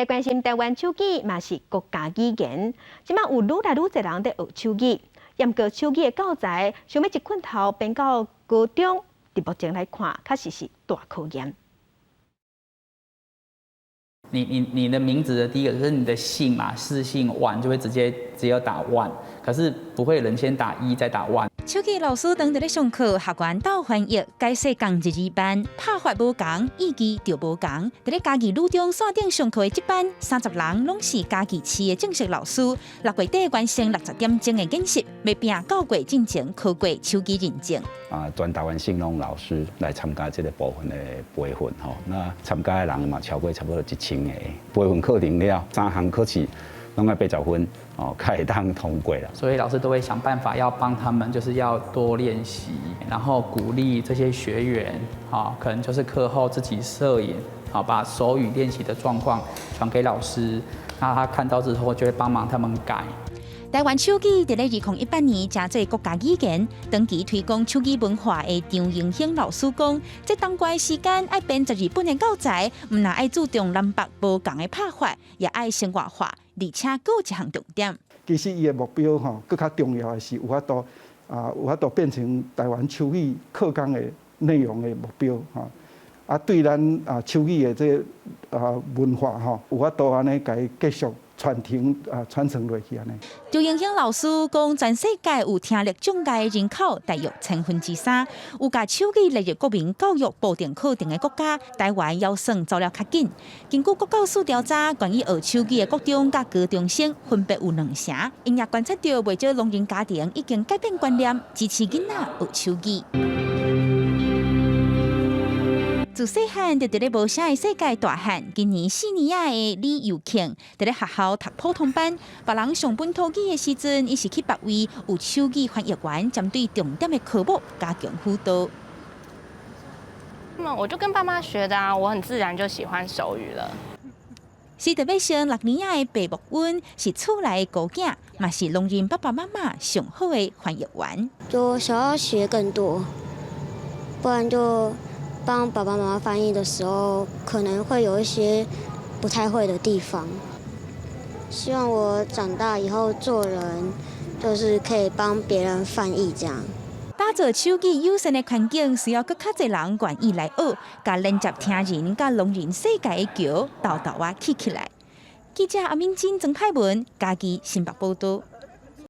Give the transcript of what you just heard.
來關心台灣手語嘛是國家語言，這馬有愈來愈濟人佇學手語。毋過手語的教材，想欲一棍頭編到高中，佇目前來看，確實是大考驗。你的名字的第一個就是你的姓嘛，氏姓萬就會直接只有打萬，可是不會有人先打一再打萬。手語老師當佇咧上課，學員鬥翻譯，解說仝一字班，拍法無仝，意義就無仝。佇咧嘉義女中線頂上課的這班，30人攏是嘉義市的正式老師，6月底完成60點鐘的演習，欲拚九月進前考過手語認證。啊，全台灣省攏老師來參加這個部分的培訓吼，那參加的人嘛超過差不多1000個。培訓課程了，三項考試攏愛80分哦，才會當通過啦。所以老師都會想辦法要幫他們，就是要多練習，然後鼓勵這些學員，啊，可能就是課後自己攝影，好把手語練習的狀況傳給老師，那他看到之後就會幫忙他們改。台灣手語佇咧2018年成做國家語言，長期推廣手語文化的張英興老師講，這當關時間愛編12本的教材，毋但愛注重南北無仝的拍法，也愛生活化，而且閣有一項重點。其實伊的目標吼，閣較重要的是有法度啊，有法度變成台灣手語課綱的內容的目標吼。啊，對咱啊手語的這個啊文化吼，有法度按呢共伊繼續傳承啊，傳承落去按呢。張英興老師講，全世界有聽力障礙的人口大約3/1000，有共手語列入國民教育部定課程的國家，台灣猶算走了較緊。根據國教署調查，願意學手語的國中佮高中生分別有兩成，𪜶也觀察著袂少聾人家庭已經改變觀念，支持囡仔學手語。自細漢就佇咧無聲的世界大漢，今年4年仔的李佑慶佇咧學校讀普通班，別人上本土語的時陣，伊是去別位有手語翻譯員，針對重點的科目加強輔導。那麼我就跟爸媽學的啊，我很自然就喜歡手語了。是特別生6年仔的白木溫是厝內的孤囝，嘛是聾人爸爸媽媽上好的翻譯員。就想要學更多，不然就幫爸爸媽媽翻譯的時候，可能會有一些不太會的地方。希望我長大以後做人，就是可以幫別人翻譯這樣。打造手語友善的環境，需要閣較濟人願意來學，共連接聽人佮聾人世界的橋，沓沓仔起起來。記者阿敏珍、曾海文，嘉義新北報道。